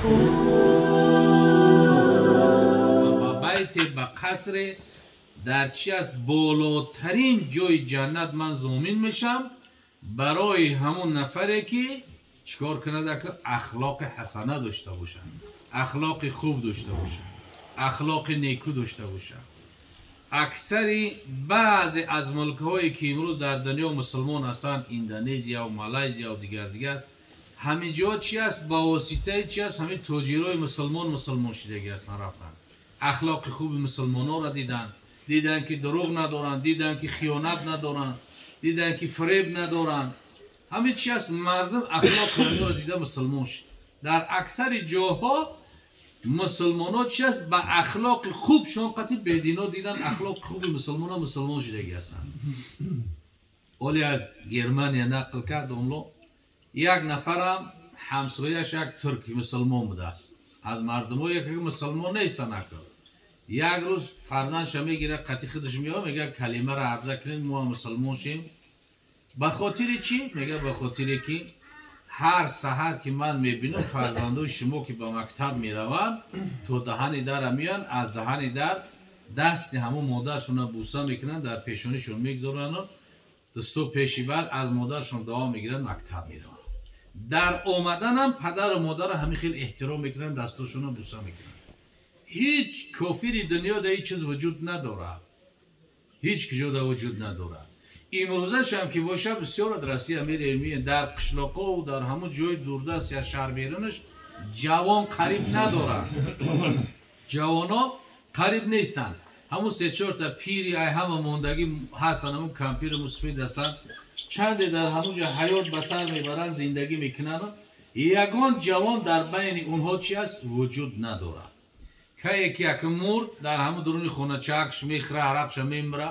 Ва ба байте, ба қасре дар чи аст, болотарин ҷои ҷаннат ман зомин мешам барои ҳамун нафаре ки чикор кунад, ахлоқи ҳасана дошта бошад, ахлоқи хуб дошта бошад, ахлоқи неку дошта бошад. Аксари баъзе аз мулкҳое ки имрӯз дар дунё мусулмон ҳастанд, Индонезия ва Малайзия ва дигар дигар, ҳамин ҷо чи аст, ба воситаи чи аст, ҳамин тоҷирои мусулмон мусулмон шудагӣ ҳастанд, рафтанд ахлоқи хуби мусулмононро диданд, диданд ки дурӯғ надоранд, диданд ки хиёнат надоранд, диданд ки фиреб надоранд. Ҳамин чи аст, мардум ахлоқи ҳаминро дида мусулмон шуд. Дар аксари ҷоҳо мусулмонҳо чи аст, ба ахлоқи хубшон қати бедино дидан ахлоқи хуби мусулмонҳо мусулмон шудагӣ ҳастанд. Оли аз Германия нақл кард онло, як нафарам ҳамсояш як турки мусулмон будааст, аз мардумое ки мусулмон нестанд. Накард як рӯз фарзандша мегирад, қати худаш меояд, мегӯяд калимаро арза кунем, мо мусулмон шем. Ба хотири чӣ? Мегӯяд ба хотире ки ҳар саҳар ки ман мебинам фарзандои шумо ки ба мактаб мераванд, то даҳани дара меоянд, аз даҳани дар дасти ҳамун модаршонро буса мекунанд, дар пешонишон мегузоранду дасто пеши бар аз модаршон дуо мегиранд, мактаб мераванд. Дар омаданам падару модарро ҳамин хел эҳтиром мекунанд, дастошонро буса мекунанд. Ҳеҷ кофири дунё дар ҳеҷ чиз вуҷуд надорад, ҳеҷ куҷо дар вуҷуд надорад. Имрӯзашам ки бошад, бисёр Россия мерем, дар қишлоқову дар ҳамун ҷои дурдаст я шаҳр берунаш ҷавон қариб надорад, ҷавонҳо қариб нестанд. Ҳамун се-чорта пири ай ҳама мондагӣ ҳастанд, ҳамун кампири мусфид ҳастанд, чанде дар ҳамун ҷо ҳаёт ба сар мебаранд, зиндагӣ мекунанд. Ягон ҷавон дар байни онҳо чи аст, вуҷуд надорад. Кае ки як мурд, дар ҳамун дуруни хоначакш мехӯра, арақша мемра,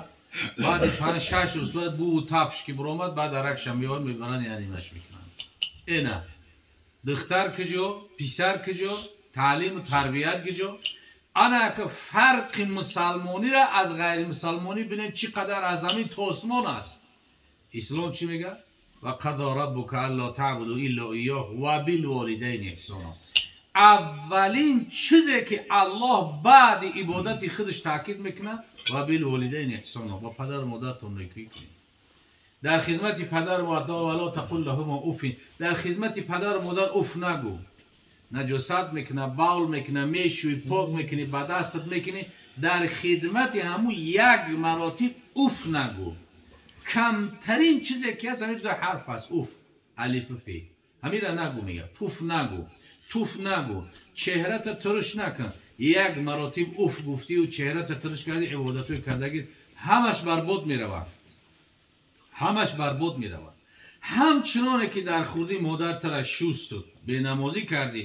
баъди 5-6 рӯз баъд буву тафш ки биромад, баъд аракша меоранд, мебаранд, яънимаш мекунанд. Эна духтар куҷо, писар куҷо, таълиму тарбият куҷо? Ана ки фарқи мусалмониро аз ғайримусалмонӣ бинем, чӣ қадар аз замин то осмон аст. Ислом чӣ мегӯяд? Ва қадо раббука алло таъбуду илло иёҳ ва билволидайни эҳсона. Аввалин чизе ки Аллоҳ баъди ибодати худаш таъкид мекунад, ва билволидайни эҳсона, ба падару модартон некӯӣ кунед. Дар хизмати падару модар вало тақул лаҳума уфин, дар хизмати падару модар уф нагӯ. Наҷосат мекуна, бавл мекуна, мешӯӣ, пок мекунӣ, ба дастат мекунӣ, дар хидмати ҳамун як маротиб уф нагӯ. Камтарин чизе ки ҳаст ҳамин ҳарф аст, уф, алифу фе, ҳаминра нагӯ, мегӯяд пуф нагӯ, туф нагӯ, чеҳрата туруш накун. Як маротиб уф гуфтию чеҳрата туруш кардӣ, ибодатҳои кардагӣ ҳамаш барбод меравад, ҳамаш барбод меравад. Ҳамчуноне ки дар хурдӣ модартара шустуд, бенамозӣ кардӣ,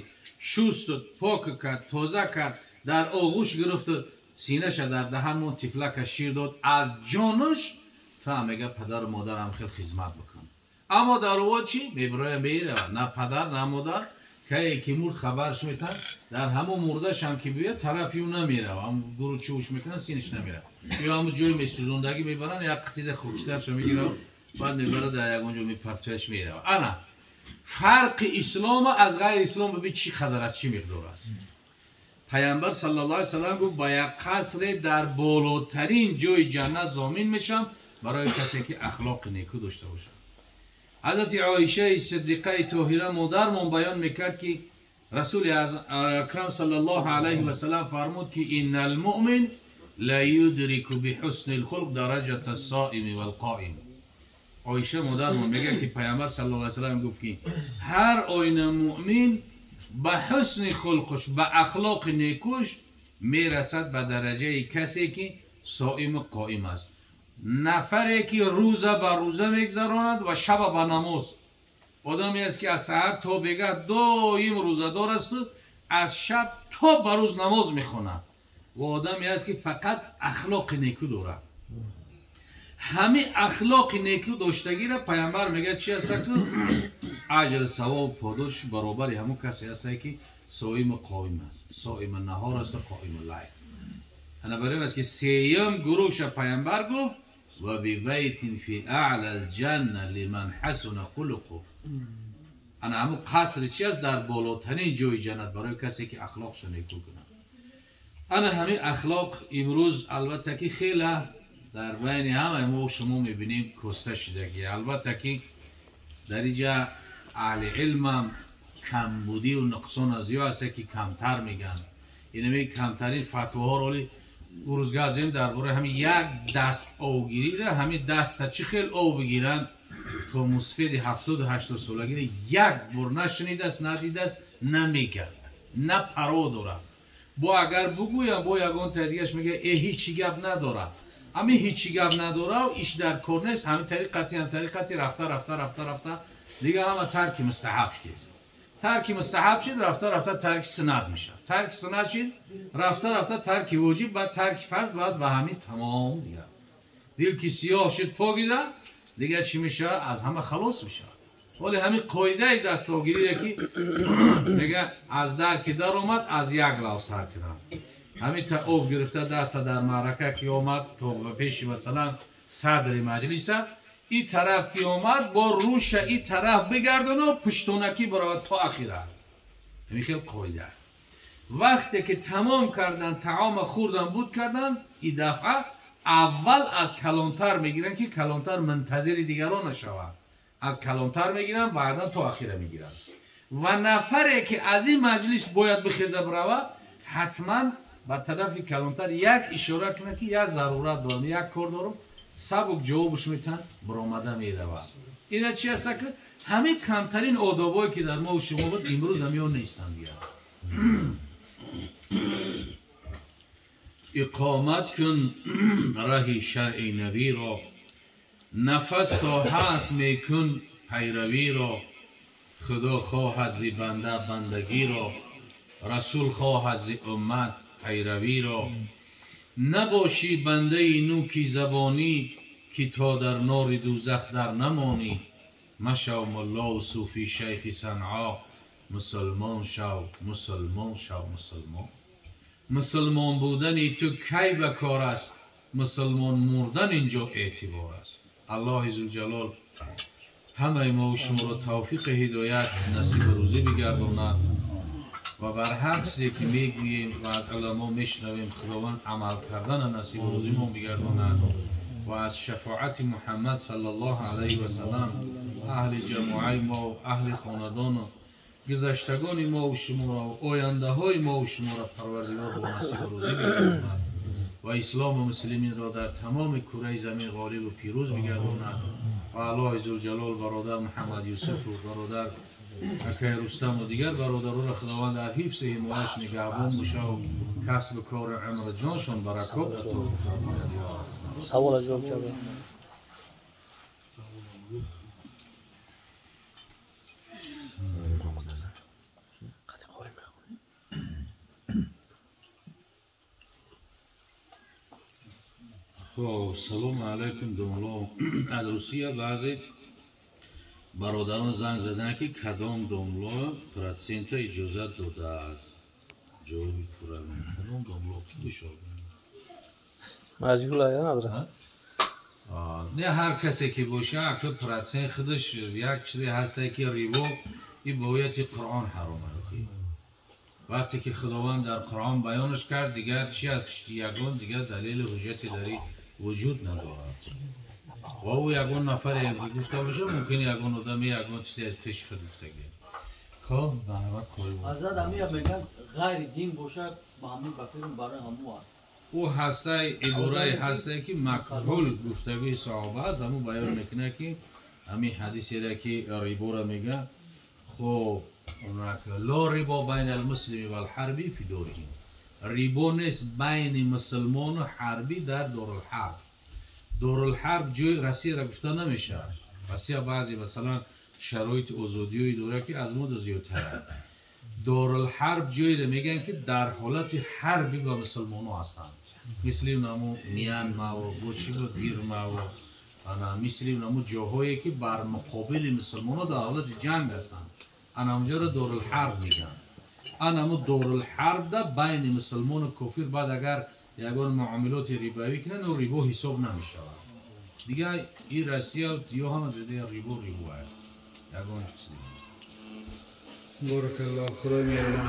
шустуд, пок кард, тоза кард, дар оғӯш гирифтуд, синаша дар даҳанмон тифлака шир дод, аз ҷонуш та мега падару модарам хел хизмат бикун. Аммо дар ӯ чӣ мебироя, меравад, на падар на модар. Кае ки мурд хабарш метан, дар ҳамун мурдашам ки биёяд тарафи ӯ намерава, ҳамун гуру чӯш мекунанд, синаш намерава, ё ҳамун ҷои месӯзондагӣ мебаранд, як қитида хокистарша мегирав, баъд мебарад дар ягон ҷо мепартояш, мерава. Ана фарқи ислома аз ғайри ислом бибин чӣ қадар аст, чӣ миқдор аст. Паямбар саллаллоҳу алайҳи васаллам гуфт ба як қасре дар болотарин ҷои ҷаннат зомин мешам барои касе ки ахлоқи неку дошта бошад. Ҳазрати Оишаи Сиддиқаи Тоҳира модармон баён мекард ки Расули Акрам саллаллоҳу алайҳи васаллам фармуд ки иннал муъмин ла юдрику биҳусни лхулқ дараҷата ссоими валқоим. Оиша модармон мегӯяд ки Паямбар саллаллоҳу алайҳи васаллам гуфт ки ҳар оина муъмин ба ҳусни хулқуш, ба ахлоқи некуш мерасад ба дараҷаи касе ки соиму қоим аст, нафаре ки рӯза ба рӯза мегзаронад ва шаба ба намоз. Одаме аст ки аз саҳар то бегаҳ доим рӯзадор асту аз шаб то ба рӯз намоз мехонад, ва одаме аст ки фақат ахлоқи неку дорад. Ҳамин ахлоқи неку доштагиро Паямбар мегӯяд чи аста ку аҷр савоб подошш баробари ҳамун касе аста ки соиму қоим аст, соиму наҳор асту қоиму лайл. Ана барои аст ки сеюм гурӯҳша Паямбар гуфт ва бибайтин фи аъла алҷанна лиман ҳасуна хулқу. Ана ҳамун қасри чи аст? Дар болотарин ҷои ҷаннат барои касе ки ахлоқша некӯ кунад. Ана ҳамин ахлоқ имрӯз албатта ки хеле дар байни ҳамаи мо шумо мебинем коста шидагӣ. Албатта ки дар инҷа аҳли илмам камбудию нуқсон аз ё аст ки камтар мегӯянд. Инаме камтарин фатвоҳоро оли урӯз гап задем дар бораи ҳамин як даст овгирира, ҳамин даста чӣ хел ов бигиранд то мусфеди 70-80 солагиро як бор нашунидааст, надидааст, намегӯяд, на парво дорад. Бо агар бугӯям, бо ягон таи дигаш мегӯяд э ҳичи гап надорад. Ҳамин ҳичи гап надорав, иш дар кор нест, ҳамин тариқати ҳам тариқати рафта рафта рафта рафта дига ҳама тарки мустаҳаб шуд. Тарки мустаҳаб шуд, рафта рафта тарки суннат мешавад. Тарки суннат шуд, рафта рафта тарки воҷиб, баъд тарки фарз, баъд ба ҳамин тамом дига. Дил ки сиёҳ шуд покида, дига чӣ мешавад? Аз ҳама халос мешавад. Вале ҳамин қоидаи дастовгирире ки мега аз дар ки даромад аз як лав сар кунад. Ҳамин та об гирифта даста дар маърака ки омад то ба пеши масалан садри маҷлиса, и тараф ки омад бо рӯша и тараф бигардону пуштонакӣ баровад то ахира. Ҳамин хел қоида. Вақте ки тамом кардан, таома хӯрдан, буд кардан, и дафъа аввал аз калонтар мегиранд ки калонтар мунтазири дигарон нашавад. Аз калонтар мегиранд, баъдан то ахира мегиранд. Ва нафаре ки аз ин маҷлис бояд бихеза биравад, ҳатман ба тарафи калонтар як ишора кунад ки як зарурат дорам, як кор дорам, сабук ҷавобш метан, баромада меравад. Ина чи аст ки ҳамин камтарин одобое ки дар мо шумо буд имрӯз ҳамиён нестанд дигар. Иқомат кун раҳи шаръи навиро, нафас то ҳаст мекун пайравиро, худо хоҳад зи банда бандагиро, расул хоҳад зи уммат пайравиро. Набошӣ бандаи нӯки забонӣ, ки то дар нори дӯзах дар намонӣ. Машав муллову суфӣ шайхи Санъо, мусулмон шав, мусулмон шав, мусулмон. Мусулмон будани ту кай ба кор аст, мусулмон мурдан инҷо эътибор аст. Аллоҳи зулҷалол ҳамаи мо шуморо тавфиқи ҳидоят насиб рӯзӣ бигардонад ва бар ҳар чизе ки мегӯем ва аз уламо мешунавем Худованд амал кардана насиб рӯзимон бигардонад ва аз шафоати Муҳаммад саллаллоҳу алайҳи васаллам аҳли ҷамоаи мо, аҳли хонадону гузаштагони мо шуморо, ояндаҳои мо шуморо Парвардигор бо насиб рӯзӣ бигардонад ва ислому муслиминро дар тамоми кураи замин ғолибу пирӯз бигардонад. Ва Аллоҳи зулҷалол бародар Муҳаммад Юсуфу бародар акай Рустаму дигар бародаронро Худованд дар ҳифзи ҳимояш нигаҳбон бошаву касбу кори умру ҷоншон баракот ато бифармояд. Савол ҷавоб кардам. خب سلام علیکم домло. Аз Русия баъзе бародарон занг заданд ки кадом домло процента иҷозат додааст. Ҷавоби пурра кадом домло ки бошад? Маҷбур ая надорад. Не ҳар касе ки боша, ака процент худаш як чизе ҳаста ки рибо и бояти Қуръон ҳаром аст. Вақте ки Худованд дар Қуръон баёнаш кард, дигар чи аст? Ягон дигар далели ҳуҷҷате дар ин вуҷуд надорад. Ва ӯ ягон нафаре гуфта бошад, мумкин ягон одаме ягон чизе аз пеши худ гуфтагӣ. Хоб, марҳамат кори бо. Ҳазрат амир мегӯяд ғайри дин бошад, ба ҳамин ба фикр барои ҳамон аст. Ӯ ҳастаи ибораи ҳастае ки макҳул гуфтагии саҳоба аст, ҳамун баён мекунад ки ҳамин ҳадисере ки риборо мегӯяд, хоб ла рибо байна алмуслими валҳарби фи дорихим. Рибо нест байни мусулмону ҳарбӣ дар дорулҳарб. Дорулҳарб ҷои Россияро гуфта намешавад. Россия баъзе масалан шароити озодиҳое дорад ки аз мо зиёдтар аст. Дорулҳарб ҷоеро мегӯянд ки дар ҳолати ҳарбӣ ба мусулмонҳо ҳастанд. Мисли наму Мянмаву бо чӣ буд Бирмаву ана мисли наму ҷоҳое ки бар муқобили мусулмонҳо дар ҳолати ҷанг ҳастанд. Ана онҷоро дорулҳарб мегӯянд. Анаму дорулҳарбда байни мусулмону кофир баъд агар ягон муомилоти рибавӣ кунанд, ӯ рибо ҳисоб намешавад. Дигар и Россия ё ҳама дида рибо рибо аст. Ягон чиз. Боракаллоҳ, Худои меҳрубон.